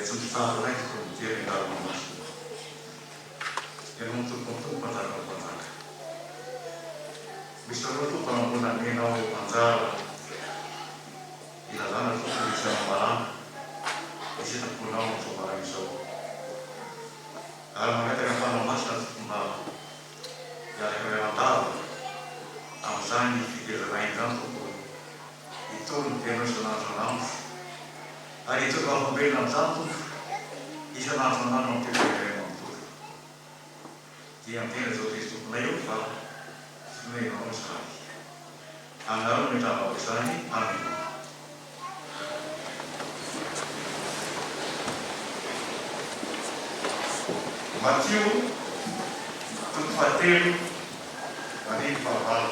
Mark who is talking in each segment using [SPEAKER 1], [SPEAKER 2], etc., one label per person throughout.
[SPEAKER 1] Izay tsy mitsahatra anay tokoa mijery ny lalana masina. Ianao no Tompon'ny Tompo Mpanjakan'ny Mpanjaka. Misy anao Tompo raha mbola nomenao anjara hilazana Tompo ny tsy hanambarana ny sitraponao amin'izao maraina izao. Ary mangataka ny Fanahy Masina Tompo mba hiaraka mianadava amin'izany fitezana aina izany Tompo ô. Hitory ny teninao isan'andro isan'andro. Ary hijoro vavolombelona amin'izany Tompo, isan'andro isan'andro amin'ny toetra iray manontolo. Dia miteny Jesoa Kristy Tomponay eo fa finoana Ianao izahay. Aminareo no ametrahanao izany. Amena. Matio toko fahatelo andininy fahavalo.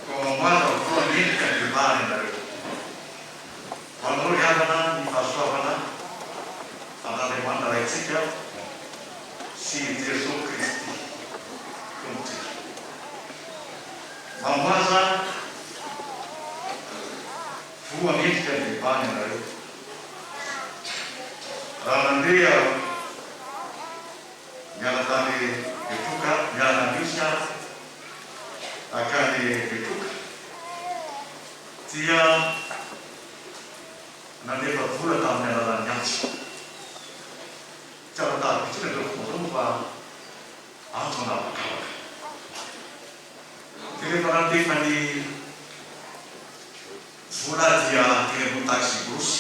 [SPEAKER 1] Koa mamoaza voa mendrika ny vehivavy ianareo. Ho anareo ry havana ny fahasoavana amin'Andriamanitra Raintsika sy i Jesoa Kristy Tompontsika. Mamoaza voa mendrika ny vehivavy ianareo. Raha nandeha niala tany Betroka, niala tany Ihosy aho nankany Betroka dia nandefa vola tamin'ny alalan'ny antso. Tsy ara-tariby intsony amin'izao fotoana izao moa fa antso an'habakabaka. Dia rehefa nandefa ny vola aho dia teny ambony taxi-brousse.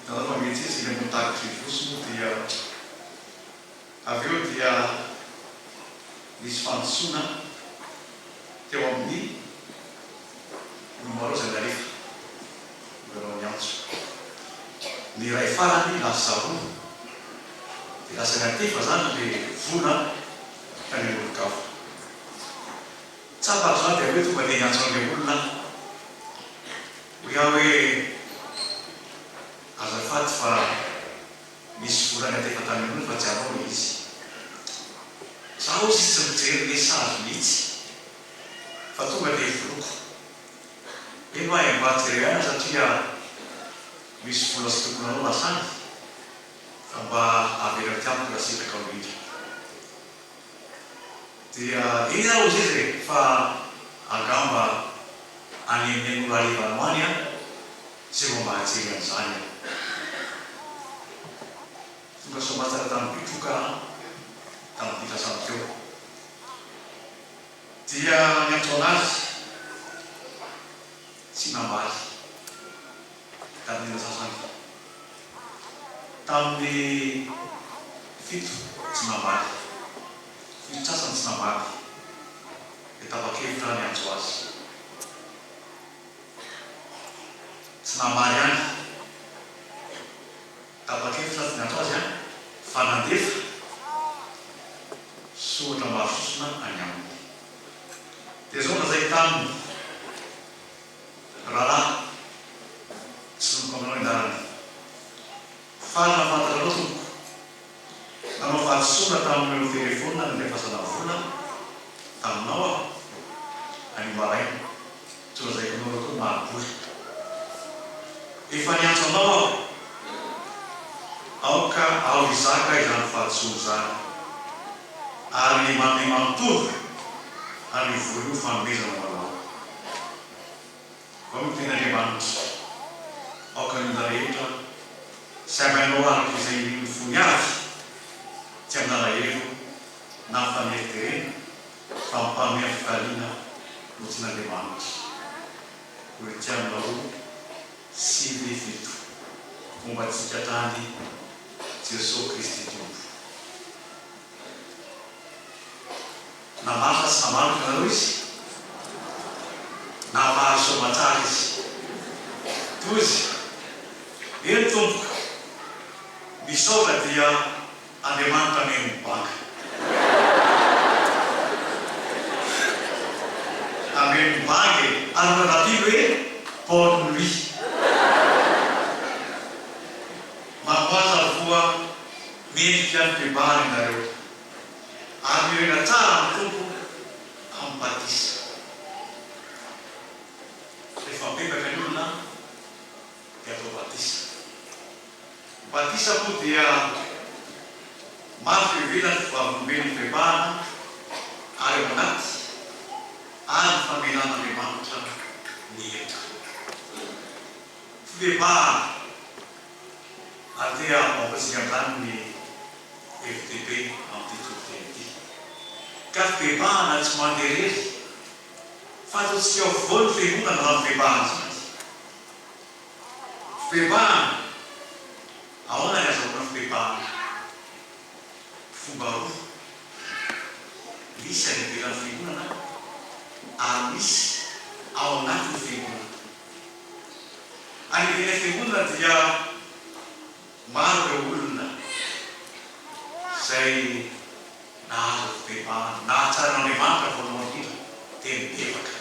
[SPEAKER 1] Hitanao fa mihetsihetsika eny ambony taxi-brousse moa dia avy eo dia nisy fandisoana teo amin'ny numéro izay nalefa, numéro niantso. Ny iray farany lasa roa dia lasa niantefa izany ilay vola tany amin'olon-kafa. Tsapako izany dia hoe tonga dia niantso an'ilay olona aho. Hoy aho hoe, Azafady fa nisy vola niantefa tany amin'olona fa tsy anao ilay izy. Za hozy tsy mijery message mihitsy fa tonga dia vonoiko. Eny hoa e mba jereo ihany satria misy vola tsy tokony anao lasa any fa mba avereno aty amiko raha sitrakao indrindra. Dia eny aho hozy izy e fa angamba any amin'ny ora hariva any ho any an zay vao mba hijery an'izany aho. Tonga soamatsara tany Betroka aho tamin'ity lasany teo. Dia niantso an'azy tsy namaly tamin'ny ora sasany. Tamin'ny fito tsy namaly. Fito sasany tsy namaly. Dia tapa-kevitra aho niantso azy. Tsy namaly ihany. Tapa-kevitra tsy niantso azy aho fa nandefa soratra maro sosona any aminy. Dia izao no lazaiko taminy, Rahalahy, tsy noko aminao ny anarany. Faly nahafantatra anao tompoko. Nanao fahadisoana tamin'ireo telefaonina nandefasana vola taminao aho anio maraina. Tsy lazaiko anao ireo koa maha-bola. Efa niantso anao aho. Aoka aho hizaka izany fahadisoana izany. Ary manome manontolo an'io vola io ho fanomezana ho anao. Hoy ny tenin'Andriamanitra, Aoka ny olona rehetra sy hamainao araka izay irin'ny fony avy, tsy amin'alahelo na faneriterena, fa mpanome fifaliana no tian'Andriamanitra. Korintiana 2, 9, 7 Homba antsika hatrany Jesoa Kristy Tompo. Namaly sa tsy namaly hitanareo izy? Namaly soamatsara izy. Tohizo. Eny tompoko. Misaotra dia Andriamanitra ameno ny banga. Ameno ny banga e. Ary nanapino hoe bonne nuit. Mamoaza voa mendrika ny bebahana ianareo. Ary miorina tsara amin'ny Tompo amin'ny batisa. Rehefa mibebaka ny olona dia atao batisa. Batisa moa dia marika ivelan'ny vavolombelon'ny fibebahana ary ao anaty ary ny famelan'Andriamanitra ny heloka. Fibebahana, ary dia mampasiaka amin'izany ny FDP amin'ity toriteny ity. Ka fibebahana tsy mandeha irery fa ataontsika ao afovoan'ny fiangonana izany fibebahana izany. Fibebahana, Ahoana ny azahoana fibebahana? Fomba roa, Misy any ivelan'ny fiangonana ary misy ao anatin'ny fiangonana. Any ivelan'ny fiangonana dia maro ireo olona izay nahazo fibebahana, nahatsara an'Andriamanitra voalohany indrindra dia nibebaka.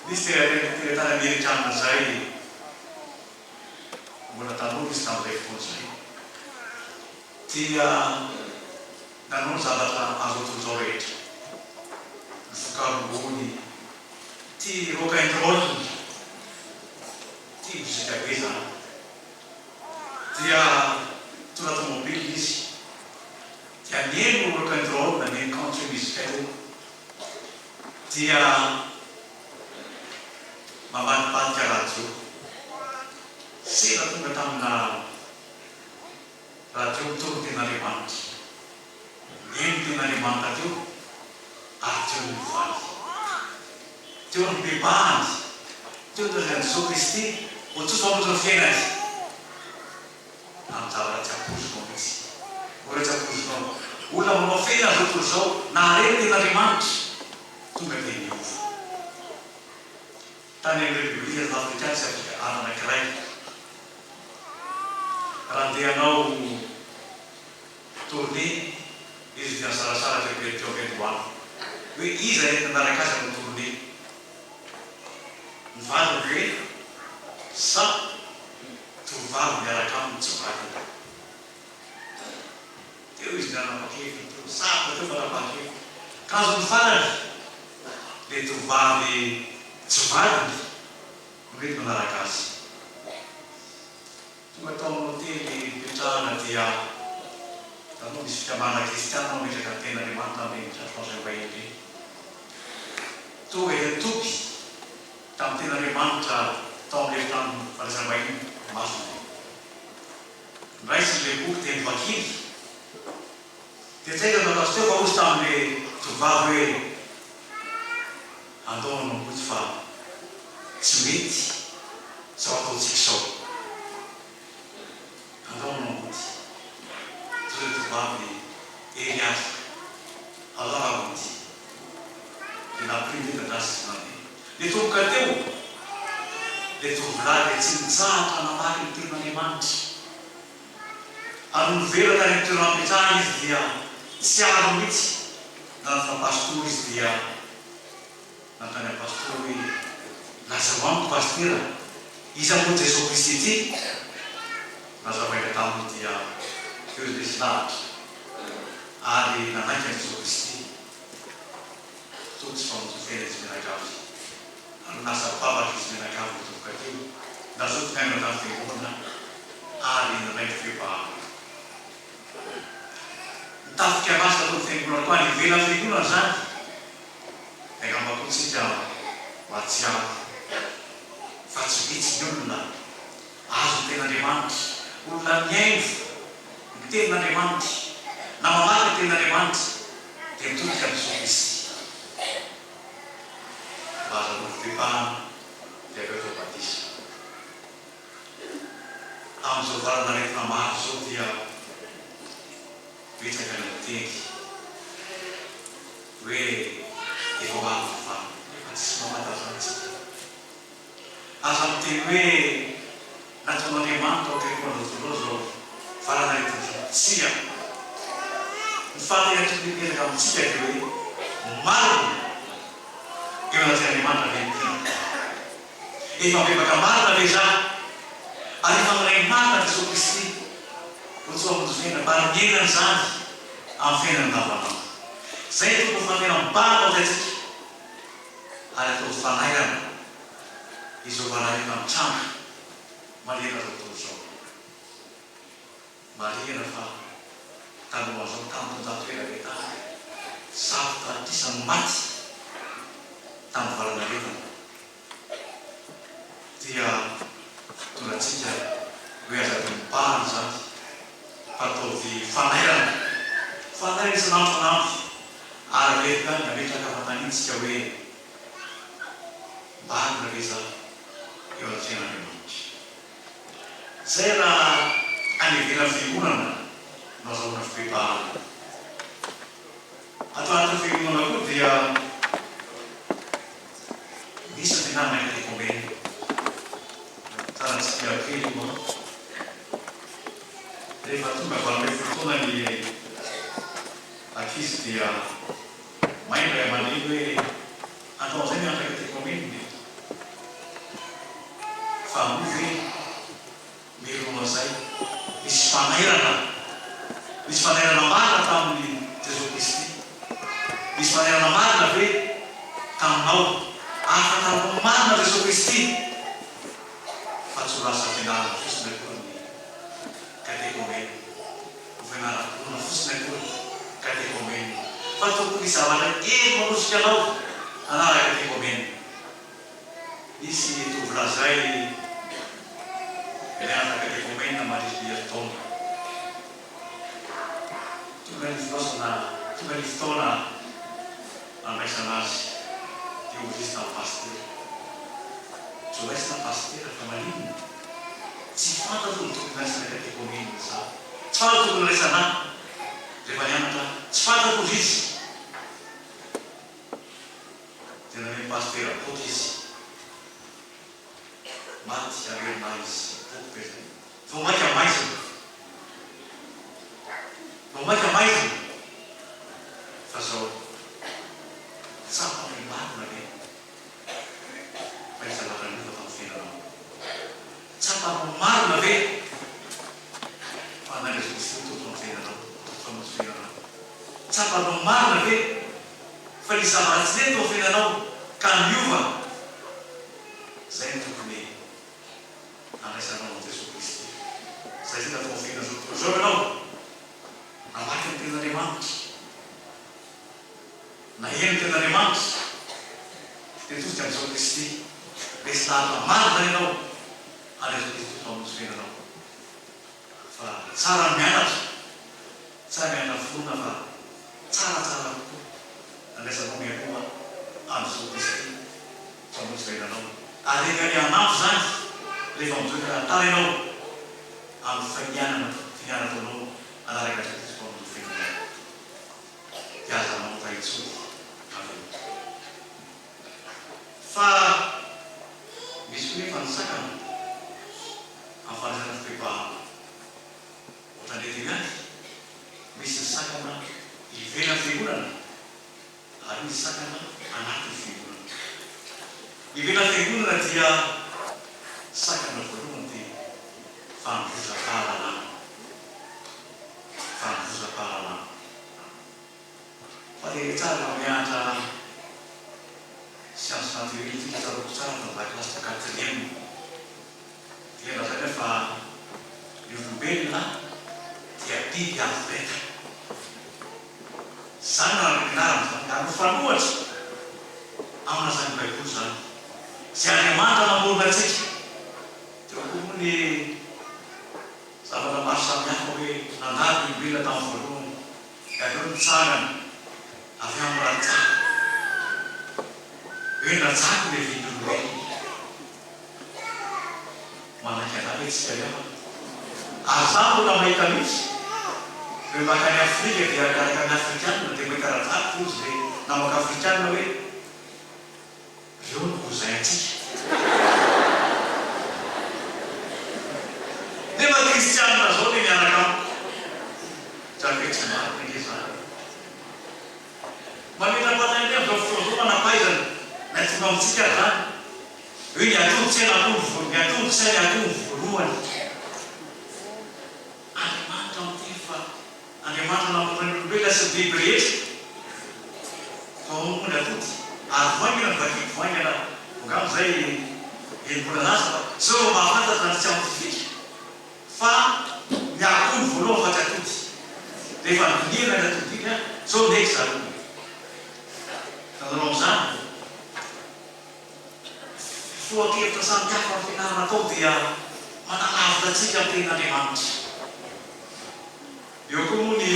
[SPEAKER 1] Nisy teratany amerikana izay mbola tanora izy tamin'izay fotoana izay, dia nanao ny zavatra azo atao izao rehetra, nifoka rongony, tia rock and roll, tia mozika be izany, dia nitondra tomobile izy, dia nihaino rock and roll, nihaino country music teo, dia mamadibadika radio. Sendra tonga tamina radio mitory ny tenin'Andriamanitra. Nihaino ny tenin'Andriamanitra teo ary teo no nivaly. Teo no nibebahany. Teo no nilazany an'i Jesoa Kristy ho Tompo hamonjy ny fiainany. Amin'ny zavatra tsy ampoizinao mihitsy. Mbola tsy ampoizinao. Olona manao fena izao tontolo izao, nahare ny tenin'Andriamanitra, tonga dia niova. Tany amin'ny Repoblika Afrikana sy Afrika anankiray, raha andeha hanao tournée izy dia nisarasara teo am-piandohana teo am-piandohana hoe iza entina hanaraka azy hanao tournée. Ny vadiny ve sa tovovavy miaraka aminy tsy vadiny? Teo izy nanapa-kevitra teo, sarotra teo fanapahan-kevitra. Kanjo ny farany ilay tovovavy tsy vadiny no mety manaraka azy. Tonga tao amin'ny hotely nipetrahana dia hitanao misy fikambanana kristiana mametraka ny tenin'Andriamanitra amin'ireny trano fandraisam-bahiny ireny. Tonga ilay nitoky tamin'ny tenin'Andriamanitra tao amin'ilay efitrano fandraisam-bahiny masina. Noraisiny ilay boky dia novakiny. Dia tsy haiko ny natao azy teo fa hozy tamin'ilay tovovavy hoe, Andao hanao mody fa tsy mety izao ataontsika izao. Andao hanao mody. Toy ilay tovovavy eny ary. Alao raha mody. Dia nampirindrina ilay gasy izy nandeha. Nitomboka teo ilay tovolahy dia tsy nitsahatra namaky ny tenin'Andriamanitra. Ary nony velona tany amin'ny toeram-pipetrahany izy dia tsy ary mihitsy nanatona pastora izy dia nanontany an'i pastora hoe, Lazao amiko pasitera, iza moa Jesoa Kristy ity? Nazavaina taminy dia teo izy resy lahatra ary nanaiky an'i Jesoa Kristy. Tompo sy Mpamonjy ny fiainana izy mianakavy. Ary lasa mpivavaka izy mianakavy nitomboka teo. Nazoto niangona tamin'ny fiangonana ary nandray ny fibebahana. Ny tafika masina ataon'ny fiangonana koa any ivelan'ny fiangonana izany dia angamba koa tsika mahatsiaro fa tsy vitsy ny olona azo ny tenin'Andriamanitra, olona mihaino ny tenin'Andriamanitra na mamaky ny tenin'Andriamanitra dia mitodika amin'i Jesoa Kristy. Mba azahoana fibebahana dia avy eo atao batisa. Amin'izao valan'aretina maro izao dia betsaka ny miteny hoe efa ho avy ny farany nefa tsisy mahafantatra izany isika. Aza miteny hoe nataon'Andriamanitra ho akaiky anao tontolo izao valan'aretina izao. Tsia. Ny fahatena tokony hipetraka amintsika dia hoe marina eo anatrehan'Andriamanitra ve ny tenako? Efa mibebaka marina ve za? Ary efa miray marina Jesoa Kristy ho tsy ho hamonjy fiainana ary miaina an'izany amin'ny fiainana andavanandro. Izay no tokony ho fantena mibahana ao an-tsaintsika. ary ataovy fanairana izao valahelo mitranga manerana izao tontolo izao. Marihina fa talohan'izao tamin'ny taonjato ela be tany, 100 tapitrisa no maty tamin'ny valanaretina. Dia mitondra antsika hoe aza adino mibahana izany fa ataovy fanairana, fanairana isan'andro isan'andro ary averiko ihany nametraka fanontaniana isika hoe marina ve izaho eo anatrehan'Andriamanitra? Izay raha any ivelan'ny fiangonana no azahoana fibebahana. Ato anatin'ny fiangonana koa dia misy ny fianarana katekomena. Tsara tsipihako kely io an. Rehefa tonga 18 taona ny ankizy dia mahay ny ray aman-dreny hoe atao amin'izay mianatra katekomena e. Fa moa ve mialoha an'izay, nisy fanairana, nisy fanairana marina tamin'i Jesoa Kristy. Nisy fanairana marina ve taminao ahafantaranao marina Jesoa Kristy fa tsy ho lasa fianarana fotsiny akory ny katekomena, ho fianaram-pinoana fotsiny akory ny katekomena, fa tokony hisy zavatra hery manosika anao hanaraka katekomena. Nisy tovolahy izay nianatra katekomena mandritry ny herintaona. Tonga ny fotoana, tonga ny fotoana nandraisana azy dia hoy izy tamin'ny pasitera, Tsy ho raisina pasitera fa maninona? Tsy fantatro ny tokony handraisana katekomena izaho. Tsy fantatro tokony handraisana ahy rehefa nianatra aho. Tsy fantatro hoy izy. Dia nameno pasitera boky izy. Maty hamerina izy. Boky be zay. Vao mainka maizina. Vao mainka maizina. Fa zao. Tsapa hoe marina ve fa nisy zavatra niova tamin'ny fiainanao? Tsapanao marina ve fa nandresy Kristy ny Tompo tamin'ny fiainanao, Tompo tamin'ny fiainanao? Tsapanao marina ve fa nisy zavatra tsy nety tao amin'ny fiainanao ka niova? Izay no tokony handraisanao an'i Jesoa Kristy. Satria natao ho fiainan'izao tontolo izao ianao, namaky ny Tenin'Andriamanitra, naheno ny Tenin'Andriamanitra, dia todika amin'i Jesoa Kristy. Resy lahatra marina ianao ary Jesoa Kristy Tompo hamonjy fiainanao. Fa tsara ny mianatra, tsara mianatra finoana fa tsaratsara kokoa andraisanao mialoha an'i Jesoa Kristy Mpamonjy fiainanao. Ary enga anie hanampy izany rehefa mizotra tantara ianao amin'ny fainianana finianana ataonao hanaraka an'i Jesoa Kristy Mpamonjy fiainanao. Dia aza manota intsony avy eo. Fa misy koa nefa ny sakana amin'ny fandraisana fibebahana. Ohatran'ireto ihany, misy ny sakana ivelan'ny fiangonana ary misy sakana anatin'ny fiangonana. Ivelan'ny fiangonana dia sakana voalohany dia fanovozam-pahalalana. Fanovozam-pahalalana. Fa dia tsara raha mianatra science naturelle tsika, tsaroako tsara tamin'ny za classe de quatrième dia lazaina fa ny olombelona dia biby avo lenta. Izany no anarana izany ary mifanohitra amin'ny lazain'ny Baiboly izany. Izay Andriamanitra namorona antsika. Teo koa moa ny zavatra maro samihafa hoe nandalo ny olombelona tamin'ny voalohany dia avy eo nitsangana avy amin'ny rajako. Hoe ny rajako ilay vidin'olombelona. Manaiky an'ahy ve tsika ry havana? Ary za mbola mahita mihitsy hoe makany Afrika dia arakaraka ny Afrikanina dia mahita rajako hozy le namako Afrikanina hoe reo no cousin antsika. Nefa kristianina zao le miaraka amiko. Zany hoe tsy marina ange zany e. Mametra-panontaniana amin'izao fotoana izao manam-pahaizana na tonga amintsika ary izany hoe ny atody tsy hay na akoho ny voalohany, ny atody tsy hay ny akoho ny voalohany. Andriamanitra miteny fa Andriamanitra namorona ny olombelona sy ny biby rehetra fa ao moa ny atody ary vao haingana ny vakiko vao haingana angamba izay enim-bolana lasa fa zao vao mahafantatra ny siantifika fa ny akoho ny voalohany. Rehefa nodinihina ilay tomobily an, zao ndeha zareo. Nanao amin'izany. Foha-kevitra samihafa amin'ny fianarana atao dia manalavitra antsika amin'ny Tenin'Andriamanitra. Eo koa moa ny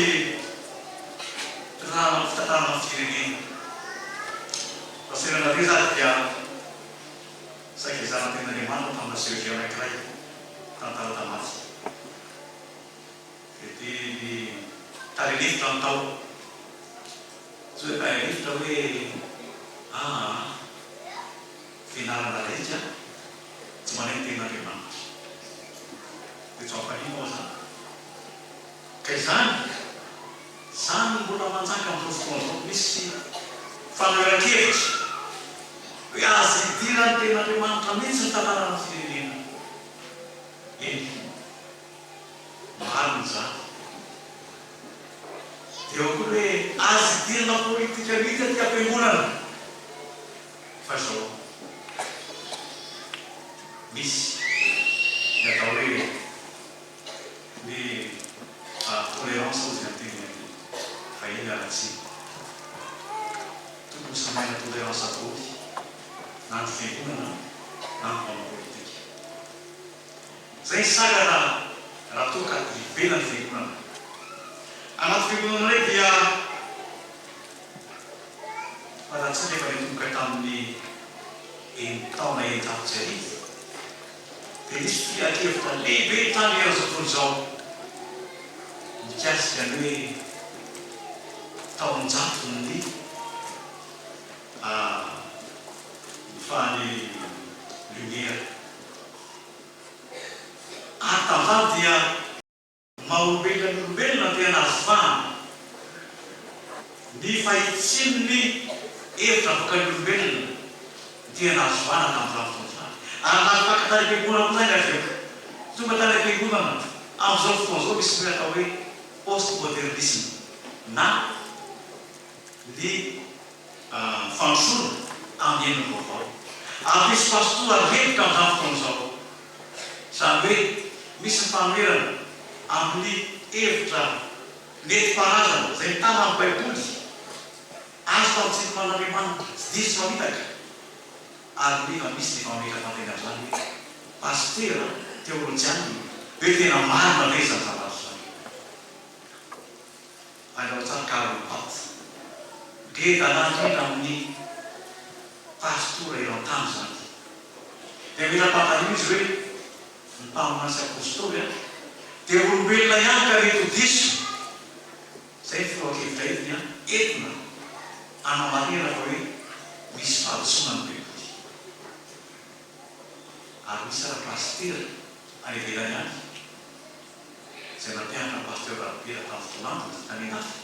[SPEAKER 1] fitantarana fitantarana ny firenena. Raha sendra izaho dia saika hizara ny Tenin'Andriamanitra tamina sujet anankiray, tantara tamaty. Dia teny tany an'efitra no tao. Tsy hoe tany an'efitra hoe aa fianarana laika tsy manaiky tenin'Andriamanitra. Dia tsy mampaninona aho izany. Ka izany, izany no mbola manjaka amin'izao fotoana izao. Misy fanoheran-kevitra hoe azo idiran'ny tenin'Andriamanitra mihitsy ny tantaran'ny firenena. Eny. Marina izany. Dia eo koa ny hoe azo idirana politika mihitsy aty am-piangonana. Fa izao, misy ny atao hoe ny tolérance hozy ny amin'ny teny vahiny ara-tsiny. Tokony samy hanana tolérance daholo na ny fiangonana na ny mpanao politika. Izay ny sakana raha toa ka ivelan'ny fiangonana. Anaty fiangonana indray dia fantatsika efa nitomboka tamin'ny enin-taona 1600 dia nisy filan-kevitra lehibe nitranga eran'izao tontolo izao mikasika ny hoe taonjaton'ny faha ny Lumière. Ary tamin'izany dia ny maha olombelona ny olombelona dia nahazo vahana ny fahitsian'ny hevitra avoakan'ny olombelona dia nahazo vahana tamin'izany fotoana izany. Ary nahazo mpaka tany am-piangonana koa izany avy eo. Tonga tany am-piangonana amin'izao fotoana izao misy ny atao hoe post-modernisme na ny fandrosoana amin'ny endriny vaovao. Ary misy pastora revitra amin'izany fotoana izao. Izany hoe misy ny fanoherana amin'ny hevitra nentim-paharazana izay mitana ny Baiboly azo tamin'ny tsindriman'Andriamanitra, tsy diso mamitaka, ary nefa misy ny efa mametra-panontaniana amin'izany hoe pasitera, teolojianina, hoe tena marina ve izany zavatra izany? Aleo tsara Karl Barth. Ngeda lahy indrindra amin'ny pastora eran-tany izany. Dia mila-panontaniana izy hoe, ny mpaminany sy apostoly an, dia olombelona ihany ka mety ho diso. Izay ny filohan-kevitra entiny an, entina hanamarihana fa hoe misy fahadisoana ny Baiboly. Ary misy ara pasitera any ivelany any. izay nampianatra Pasteur Rabera tamin'ny fotoan'androny tany an-dafy.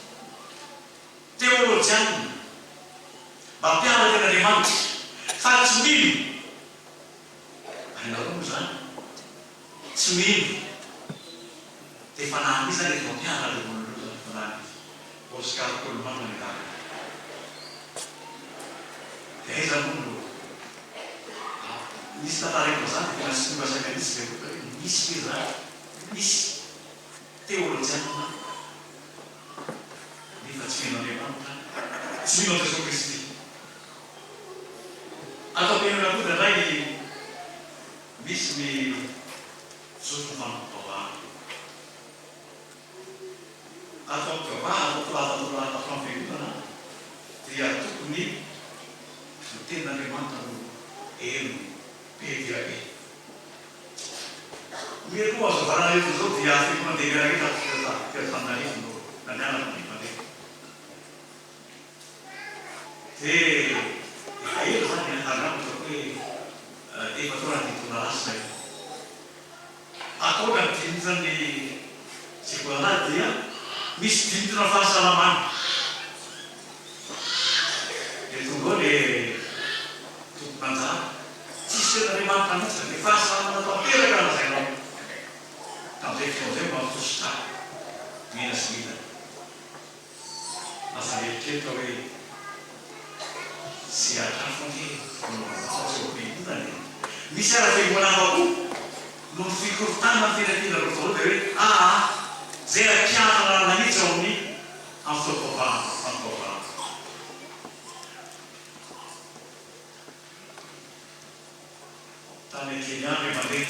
[SPEAKER 1] Teolojianina, mampianatra teny Andriamanitra, fa tsy mino. Hainareo moa izany? Tsy mino. Dia fanahin'iza izany eto mampianatra ireo olona ireo izany? Fanahin'iza? Oscar Cullmann ny anarany. Dia aiza moa no nisy tantara eto izany dia tena tsy tonga saina mihitsy ilay olona hoe misy ve izany? Misy teolojianina nefa tsy mino Andriamanitra, tsy mino an'i Jesoa Kristy. Ato am-piangonana koa indraindray misy ny zoto ny fanompoam-pivavahana. Ato am-pivavahana, ato am-pilahatatoraha ato am-piangonana dia tokony ny tenin'Andriamanitra no heno be dia be. Mialoha azo avarana eto izao dia fiangonan-dehibe rehetra ato Antananarivo no nandehanako indray mandeha. Dia efa ela izany an, angamba ataoko hoe efa-taona dimy taona lasa izay. Ankoatra ny dinitran'ny sekoly alahady dia misy dinitra fahasalamana. Dia tonga eo ilay tompon'anjara. Tsisy tenin'Andriamanitra mihitsy izany. Ny fahasalamana tanteraka lazainao. Tamin'izay fotoana izay mba mifosotra mena sy mila. Lasa mieritreritra hoe tsy hatrafo ange no fa tsy eo am-piangonana e. Misy ara fiangonana hafa koa noho ny fikorontanana ny teny ampianareo daholo dia hoe aa. Izay hampianatra lalana mihitsy ao amin'ny amin'ny fotoam-pivavahana, fanompoam-pivavahana. Tany Kenya indray mandeha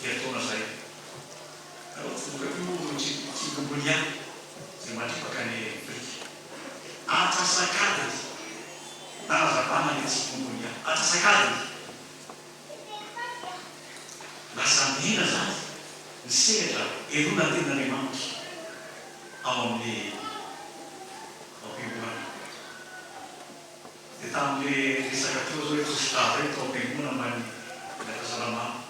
[SPEAKER 1] dia taona izay. Nareo tsy voka io chikungunya izay mandripaka any Afrika. Antsasak'adiny nanazavana ny chikungunya. Antsasak'adiny. Lasa mihena izany ny sehatra henoina ny tenin'Andriamanitra ao amin'ny ao am-piangonana. Dia tamin'le resaka teo zao hoe tosi-drà zay tao am-piangonana mba ny ilay fahasalamana.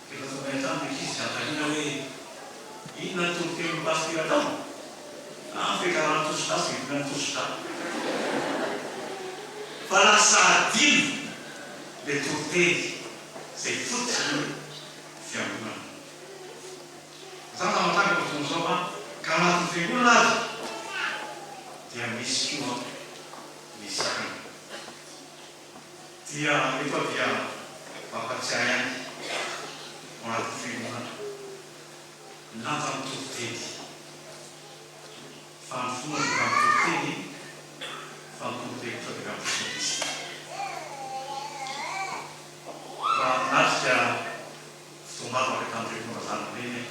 [SPEAKER 1] Rehefa tonga any an-trano ny ankizy dia anontaniana hoe inona ny toritenin'ny pasitera tao? Ah fiakaran'ny tosi-drà sy fidinan'ny tosi-drà. Fa lasa adino le toriteny izay fototry ny fiangonana. Zany zava-tranga amin'izao fotoana izao an! Ka anatin'ny fiangonana ary dia misy koa ny sakana. Dia eto aho dia mampatsiahy ahy ao anatin'ny fiangonana ny lanjan'ny toriteny. Fa ny finoana dia avy amin'ny toriteny, fa ny toriteny kosa dia avy amin'i Jesoa Kristy. Raha natrika Fotoam-bavaka tamin'ireny fomba zany ireny aho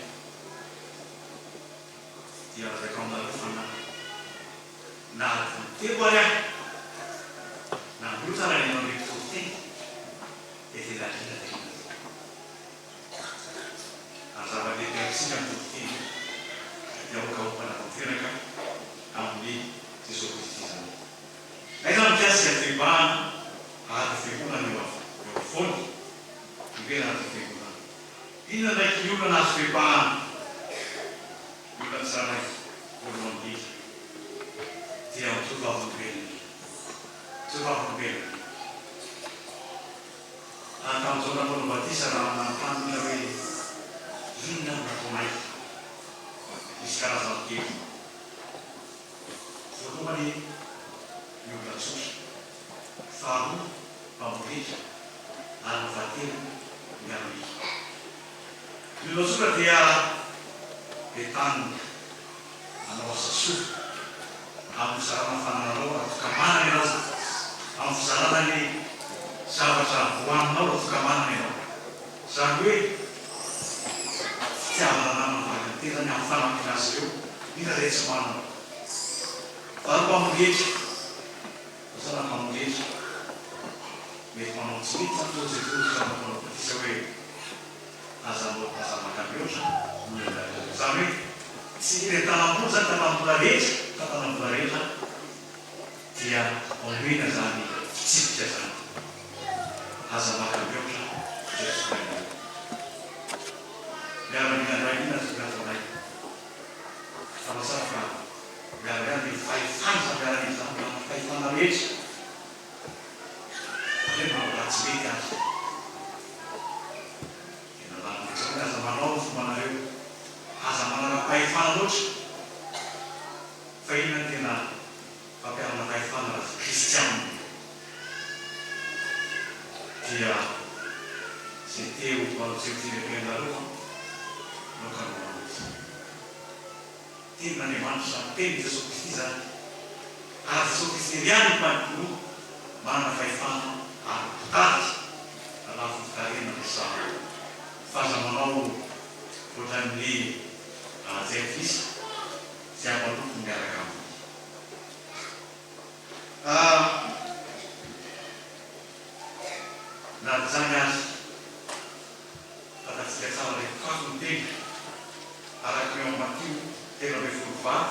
[SPEAKER 1] dia lazaiko aminareo fa na na adiny telo ary aho nanolotra raha ianao ilay mpitoriteny dia tena liana dia liana tokoa. Ary zava-dehibe amintsika ny toriteny dia aoka ho mpanatanteraka amin'i Jesoa Kristy izany. Aiza no mikasika ny fibahana ary ny fiangonana eo afovoany? Ivelan'ny fiangonana. Inona ilay ny olona nahazo fibahana? Ny olona tsirairay voalohany indrindra dia mijoro vavolombelona. Mijoro vavolombelona. Ary tamin'i Jaona Mpanao Batisa raha nanontany olona hoe inona no nataonay? Nisy karazany telo. Voalohany, ny olona tsotra. Faharoa, mpamboletra. Ary ny fahatelo, miaramila. Ny olona tsotra dia be taniny manao asa soa amin'ny fizarana ny fanananao raha toa ka manana ianao, amin'ny fizarana ny zavatra hohaninao raha toa ka manana ianao. Izany hoe fitiavana namana tahaka ny tenany amin'ny fanampiana azy ireo, indrindra izay tsy manana. Valo mpamoletra, lasa na mpamoletra, mety manao tsy mety izany toa Jesoa ohatra manao mpanao batisa hoe aza aza maka mihoatra noho ny anjareo. Izany hoe tsy ilay tanam-bola izany tanam-bola rehetra fa tanam-bola rehetra dia omena izany fitsipika izany. Aza maka mihoatra izay tokony hanao. Miaramila iray inona no tokony hataonay? Fanao tsara fa miaramila dia fahefana izany miaramila izany, manana fahefana rehetra. Avy eo manao raha tsy mety aza. Dia nalamin'i Jesoa hoe aza manao ny fombanareo, aza manara-pahefana loatra. Fa inona no tena fampiharana fahefana raha tsy kristianina dia izay te ho mpanao firenenareo an no ka no manao izany. Tenin'Andriamanitra izany, tenin'i Jesoa Kristy izany. Ary Jesoa Kristy irery ihany no manana fahefana ary mpitarika raha lafiny fitarihana no resahana. Fa aza manao ohatran'ny jentilisa izay hampaloto ny miaraka aminy. Ah! Na izany aza, fantatsika tsara ilay mpikaroka ny teny, araka ny ao amin'ny Matio 13 8,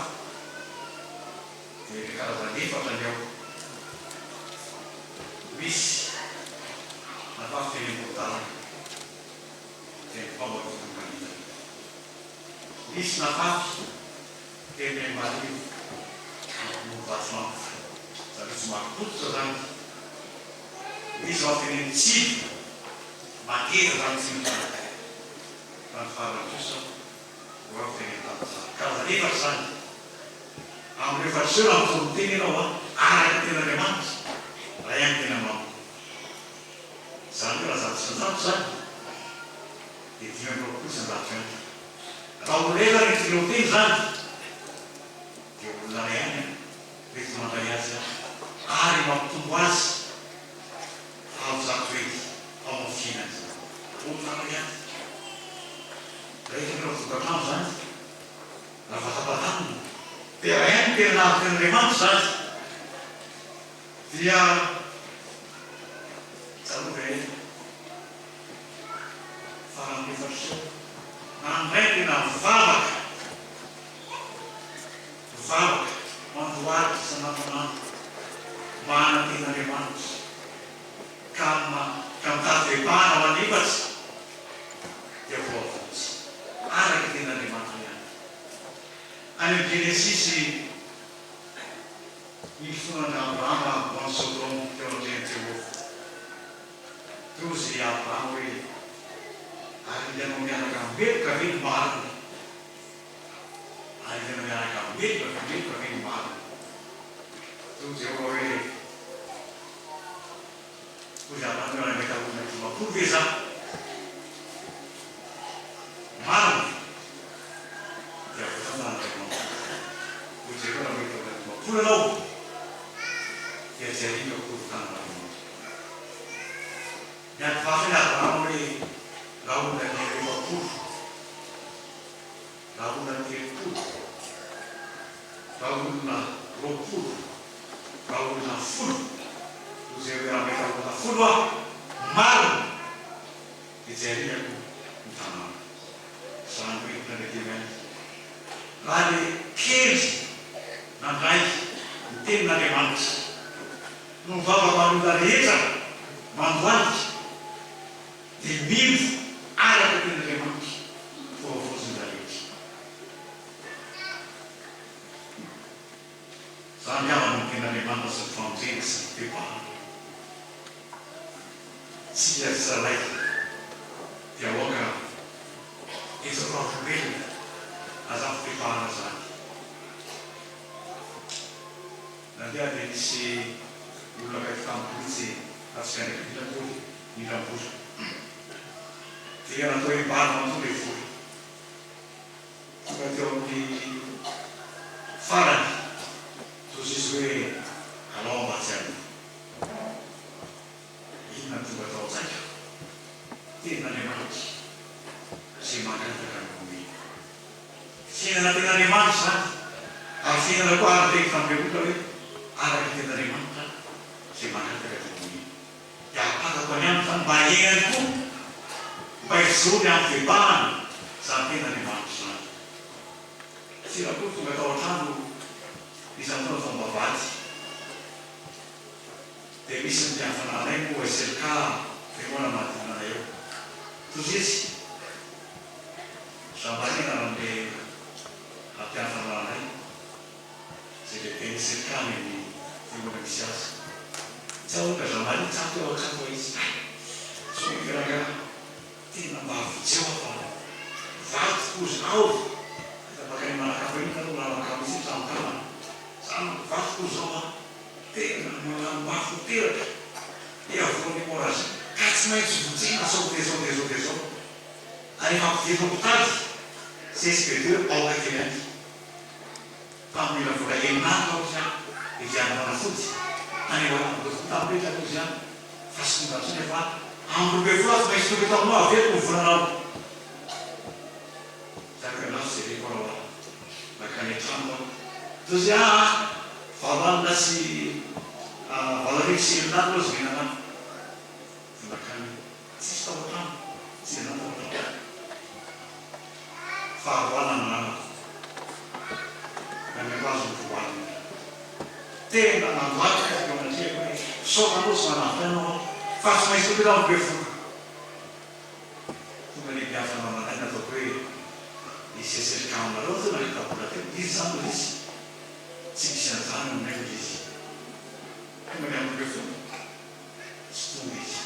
[SPEAKER 1] dia ilay karazany efatra ny ao. Misy nafafy teny amoron-dalana, dia ny mpamoaka voro-manidina. Nisy nafafy Teny Marivo no vatolampy. Zareo tsy marim-pototra zany. Misy avy teny amin'ny Tsilo. Mateza zany Tsilo zany. Fa ny farany kosa ho avy teny Antananjara. Karazany efatra zany. Amin'ireo efatra ireo raha mitory teny ianao an, araka ny tenin'Andriamanitra, raha ihany tena manao. Izany hoe raha 100% izany dia 25% ihany. Raha olona ela ny tilioteny izany dia olona iray ihany mety mandray azy ary mampitombo azy avo zato heny ao amin'ny fiainany izany. Olona iray ihany. Rehefa mila tokantrano izany, raha vatapatanina, dia iray ihany no tena nahavita an'Andriamanitra izany. Dia tsarovy rehetra fa raha mifatr'izao nandray tena mivavaka, mivavaka, mandohalika isan'andro an'andro mba hanantena Andriamanitra ka ka mitady fibebahana ho an'ny efatra dia voavonjy araka ny tenin'Andriamanitra ihany. Any amin'ny Genesisy. Ny finoan-dRabrahama ho an'i Sodoma teo anatrehan'i Jehovah. Tozy i Abrahama hoe, Ary hianao miaraka meloka ve ny marina? Ary hianao miaraka meloka ve meloka ve ny marina? Toy Jehovah hoe, Hoy Abrahama hoe, Raha mahita olona 50 ve izaho? Marina dia voatantana Andriamanitra. Hoy Jehovah, Raha mahita olona 50 ianao, dia tsy haringako akory ny tanan'Andriamanitra. Niady mafy an'i Abrahama hoe, Raha olona 45, raha olona 30, raha olona 20, raha olona 10, hoy Jehovah, Raha mahita olona 10 aho, marina dia tsy ariako ny tanàna. Izany hoe nanadino ahy. Raha le kely nandray ny tenin'Andriamanitra no mivavaka olona rehetra mandohalika dia mino araka ny tenin'Andriamanitra voavonjy ny rehetra. Izany havana ny tenin'Andriamanitra sy ny famonjena sy ny fibebahana. Tsy ry zalahy dia aoka eto vavolombelona aza fibebahana zany. Nandeha dia nisy olona akaiky tamiko mihitsy fa tsy fianakaviana akory nindram-bola. Dia natao embana matoa ilay vola. Tonga teo amin'ny farany tozy izy hoe alao hamatsy aloha. Inona no tonga tao an-tsaiko? Tenin'Andriamanitra izay mangataka ny homena. Fiainana tenin'Andriamanitra izany, ary fiainana koa araka ilay tamin'ilay olona hoe araka ny tenin'Andriamanitra izay mangataka dia omena. Dia apakako any aminy izany mba hiainany koa, mba hijoroany amin'ny fibebahana izany tenin'Andriamanitra izany. Tsy ela akory tonga tao an-trano isan-taona tao am-bavahady. Dia misy ny mpihavana anay moa SLK fiangonana manodidina anay eo. Tohizo. Jean Marie anaran'le mpihavana anay izay lehiben'ny SLK any amin'ny fiangonana misy azy. Tsy ahoana Jean Marie tsaho teo an-trano izy. Hay! Soa rangahy. Tena mba vonjeo aho fa vadiko ozy ao aza makany Manakabo iny nareo Manakabo mihitsy ny trano namana za manko vadiko ozy zao a tena malahelo mafy ho teraka dia voan'ny hémorragie ka tsy maintsy vonjena zao dia zao dia zao dia zao ary efa ampidirina hopitaly CSB deux ao akaiky any. Fa mila vola enina alina hozy aho hividianana fanafody tany Ambohidahy tamin'ny hozy aho fa tsy tonga intsony fa andro 12 aho tsy maintsy tonga eto aminao averiko ny volanao. Zaka lafo jereko aho aho nankany an-trano aho tozy aho 8 alina sy 18 80 hozy venana aho dia nankany tsisy tao an-trano tsy ianao tao an-trano. Faharoana ny ranako. Nameko azy ny voaliny. Tena nandohalika teo anatrehako hoe, Misaotra anao sy manavotra anao aho, fa tsy maintsy tonga eto aho bevohoka. Tonga ny mpihavana maraina ataoko hoe, Nisy SLK aminareo teo nahita vola teo. Iza izany hoy izy? Tsy misy an'izany aminay hoy izy. Tonga ny andro bevohoka, tsy tonga izy.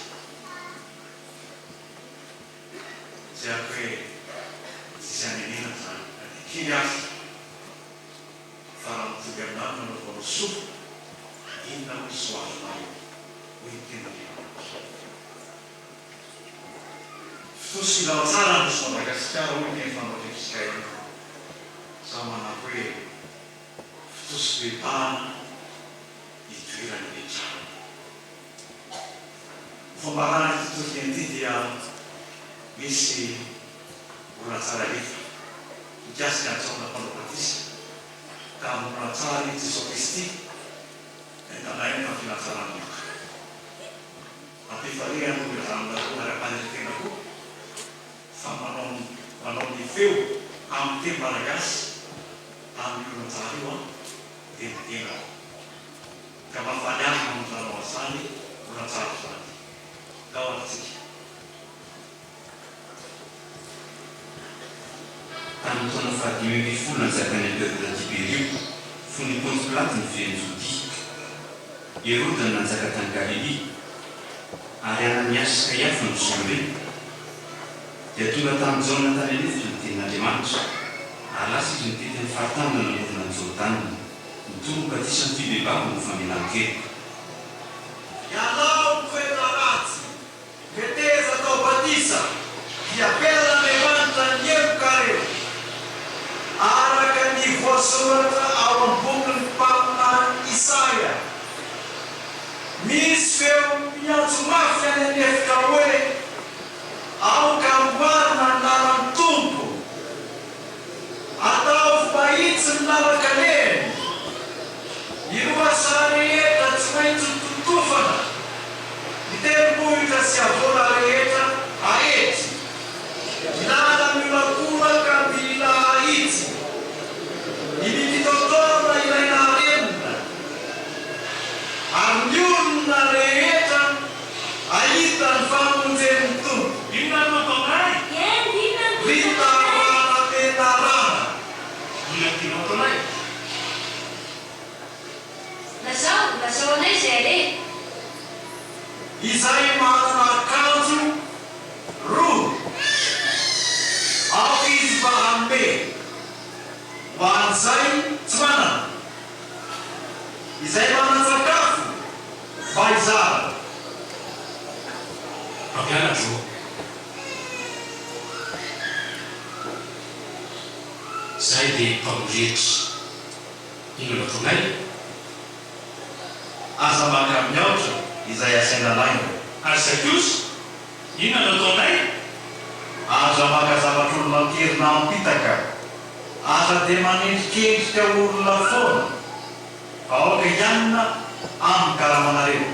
[SPEAKER 1] Tsy haiko hoe tsisy hanenenana izany na dia kely aza fa raha mitovy aminà ny nanaovanao soa, inona moa ny soa azonao eo? Hoy ny tenin'Andriamanitra. Fotosy lalantsara ny Nosy Madagasikara hoy ny teny fanoratretr'isika io. Izaho manampy hoe fotosy be bahana ny toerana ipetrahana. Ho fambarana ity toriteny ity dia misy horonantsary alefa mikasika an'i Jaona Mpanao Batisa ka amin'ny horonantsary Jesoa Kristy entanay ny fampianantsaran'i Lioka. Ampifaliana no ilazanareo ary ampaneretena koa fa manao manao ny feo amin'ny teny malagasy amin'io horonantsary io an dia ny tenako. Ka mahafaly ahy ny mamonjanao an'izany horonantsary izany. Ndao ary tsika.
[SPEAKER 2] Tamin'ny taona fahadimy ambin'ny folo nanjakan'i Emperora Tiberio, fony i Pontsy Pilato nifehy an'i Jodia. Heroda no nanjaka tany Galilia, ary Ananiasy sy Kaiafa no mpisorombe. Dia tonga tamin'i Jaona tany an'efitra ny tenin'Andriamanitra, ary lasa izy nitety ny faritany nanamorona an'i Jordana, nitory ny batisan'ny fibebahana ho famelan-keloka.
[SPEAKER 3] Ialao ny toetra ratsy. Meteza atao batisa dia avelan'Andriamanitra ny helokareo, araka ny voasoratra ao amin'ny bokin'ny mpaminany Isaia. Misy feo miantso mafy any an'efitra hoe, Aoka hamboarina ny lalan'ny Tompo! Ataovy mahitsy ny lalan-kalehiny. Ny lohasaha rehetra tsy maintsy ho totofana, ny tendrombohitra sy havoana rehetra haetry, ny lala-miolakolaka mila hahitsy, ny mikitoantoana ilaina harenina, ary ny olona rehetra hahita ny famonjen'ny Tompo.
[SPEAKER 4] Inona no ataonay?
[SPEAKER 5] Eny, inona no
[SPEAKER 3] Ry
[SPEAKER 5] tianao ataonay?
[SPEAKER 3] tarana-menarana.
[SPEAKER 4] Inona no tianao ataonay?
[SPEAKER 5] Lazao, lazao anay izay aleha.
[SPEAKER 3] Izay manana akanjo roa, aoka izy mba hanome ho an'izay tsy manana. Izay manan-tsakafo, mba hizara.
[SPEAKER 4] Mpampianatra ô! Izahay dia mpamory hetra. Inona no ataonay?
[SPEAKER 1] Aza maka mihoatra izay asaina alaina.
[SPEAKER 4] Ary izahay kosa, inona no ataonay?
[SPEAKER 1] Aza maka zavatr'olona an-tery na am-pitaka. Aza dia manendrikendrika olona foana. Fa aoka hianina amin'ny karamanareo.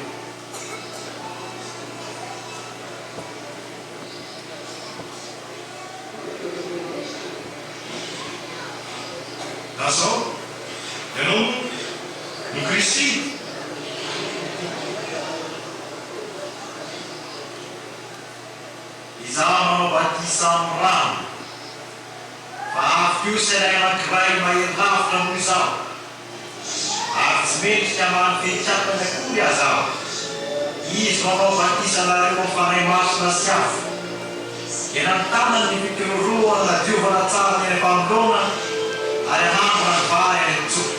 [SPEAKER 4] Lazao, ianao moa no Kristy?
[SPEAKER 1] Izaho manao batisa amin'ny rano, fa avy kosa ilay anankiray mahery lavitra noho izaho, Ary tsy mendrika ambany fehikapany akory aza aho. Izy no hanao batisa anareo amin'ny Fanahy Masina sy afo. Dia nantanany ny fikirorohana nadiovana tsara teny am-pamoloana ary hanangona ny vary any an-tsokotra.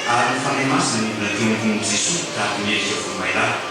[SPEAKER 2] Ary ny Fanahy Masina nidina teo ambonin'i Jesoa tahaka ny endrika voromailala.